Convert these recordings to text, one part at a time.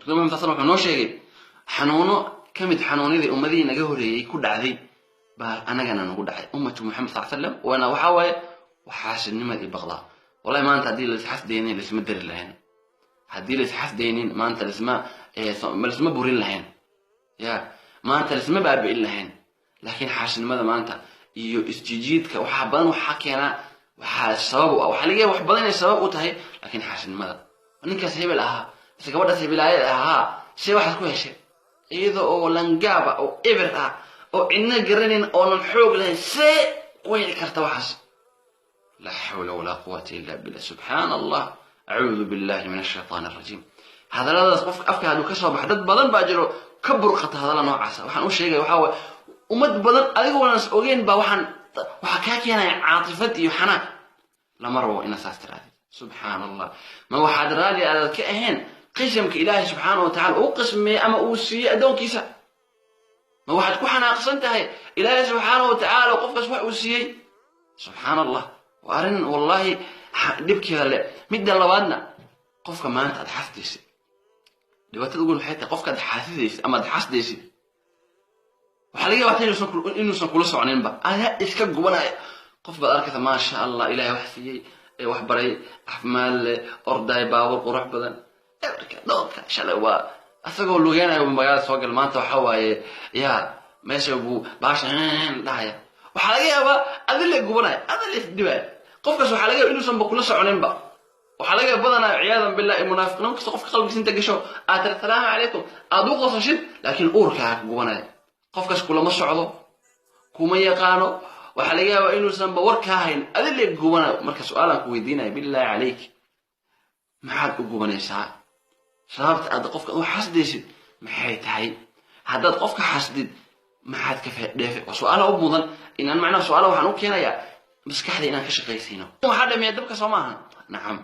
Marka Nabi Maxamed sal wuxuu noo sheegay xanuuno ka mid xanuunyadii ummadihii naga horreeyey ku dhacday baa anagana nagu dhacay, ummatu Muxamed sal slam. Waana waxaa waaye xaasidnimada iyo baqdaa. Wallahi, maanta haddii laisxasdaynin, laisma dari lahayn. Haddii laisxasdaynin, maanta lisma burin lahayn, ya maanta lisma baabi'in lahayn. Laakiin xaasidnimada maanta iyo isjijiidka waxaa badan waxaa keenaa, waxaa sabab u ah, waxaa laga yaaba wax badan inay sabab u tahay, laakiin xaasidnimada. Ninkaas hebel ahaa mise gabadhaas hebelaayad ahaa, see waxaad ku heshay iyada oo langaaba oo eber ah oo cidna garanayn oonan xoog lahayn? See ku heli karta waxaas? Laa xawla walaa quwata illa billah. Subxaana Allah, acuudu billahi min ashaytaan alrajiim. Hadalladaas qofka afka hadduu ka soo baxa, dad badan baa jiro ka burqata hadalla noocaasa. Waxaan u sheegaya waxaa waye, ummad badan adigoonan is ogeyn baa waxaa kaa keenaya caatifad iyo xanaaq. Lama rabo inaad saas tirahdid. Subxaan Allah, ma waxaad raali aadaad ka ahayn qishamka Ilaahay subxaana wa tacala uu qismeeyey ama uu siiyey addoonkiisa? Ma waxaad ku xanaaqsan tahay Ilaahay subxaana wa tacaala qofkaas wax uu siiyey? Subxaan Allah, waa arrin wallahi dhibkeeda le. Midda labaadna, qofka maanta aad xasdaysid, dhibaatada ugu waxay tahay qofka aad xaasidaysid ama aad xasdaysid, waxaa laga yaabaa inuusan kula soconinba, adaa iska gubanaya. Qof baad arkaysa, maasha Allah, Ilahay wax siiyey ee wax baray, caafimaad leh, orday, baabuur qurux badan, eberka doonka. Shalay waa asagoo lugeynayo magaalada soo gal, maanta waxa waaye ya meesha buu baasha dhahaya. Waxaa laga yaabaa adi le gubanaya, adi le isdhibaya. Qofkaas waxaa laga yaaba inuusanba kula soconinba. Waxaa laga yaaba badanaa, ciyaadan billah, munaafiqnimo kasta, qofka qalbigiisa inta gasho aad tiri "Salaamu calaykum", aad u qosashid, laakiin uurkaa ka gubanaya. Qofkaas kulama socdo, kuma yaqaano. Waxaa laga yaabaa inuusanba war kaa hayn, adi le gubanayo. Marka su-aalaan ku weydiinaya, billahi calayk, maxaad u gubanaysaa? Sababta aad qofka u xasdaysid maxay tahay? Haddaad qofka xasdid, maxaad ka dheefe? Waa su-aala u mudan inaan macnaha su-aala waxaan u keenayaa maskaxda inaan ka shaqaysiino. Waxaa dhameeya dabka, soo maaha? Nacam.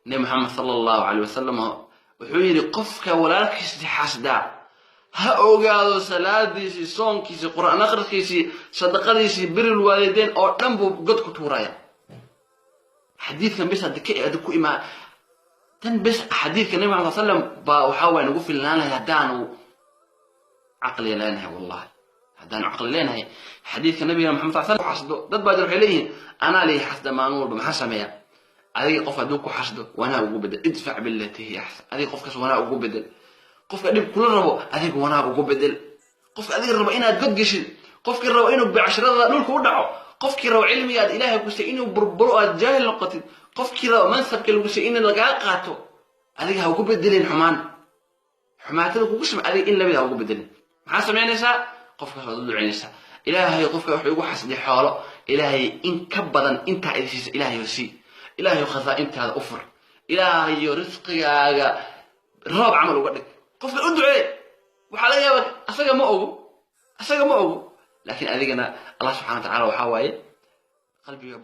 Nebi Maxamed sala Allahu caleyh wasalam wuxuu yidhi: "Qofka walaalkiisi xasdaa ha ogaado salaadiisii, soonkiisii, Qur-aan akhriskiisii, sadaqadiisii, biril waalideyn oo dhan buu god ku tuuraya." Xadiidkan bes hadda ku imaa tan bes, xadiidka Nabi Maxamed sal slam baa waxaa waay nagu filnaan lahay haddaanu caqli leenahay. Wallahi, haddaanu caqli leenahay, xadiidka Nabiga Maxamed sal slam. Xasdo, dad baa jir waxay leeyihiin: "Anaa lii xasda maalin walba, maxaa sameeya?" Adiga qof hadduu ku xasdo, wanaag ugu bedel. Idfac billatii hiya axsan. Adiga qofkaas wanaag ugu bedel. Qofka dhib kula rabo, adiga wanaag ugu bedel. Qofka adiga rabo inaad god geshid, qofkii rabo inuu becsharada dhulka u dhaco, qofkii rabo cilmiga aad Ilaahay kusay inuu burburo, aad jaahil noqotid, qofkii rabo mansabka lagu say in lagaa qaato, adiga ha ugu bedelin xumaan. Xumaatada kugu samay, adiga in lamid ha ugu bedelin. Maxaa samaynaysaa? Qofkaas waad u ducaynaysaa: "Ilaahay, qofka wuxuu igu xasday xoolo, Ilaahay in ka badan intaa idi siisa Ilaahayo sii. Ilaahayo, khasaa-intaada u fur. Ilaahayo, risqigaaga roob camal uga dhig." Qofka u ducee. Waxaa laga yaabaa asaga ma ogo, asaga ma ogo, laakiin adigana Allah subxana wa tacala waxaa waaye qalbiga.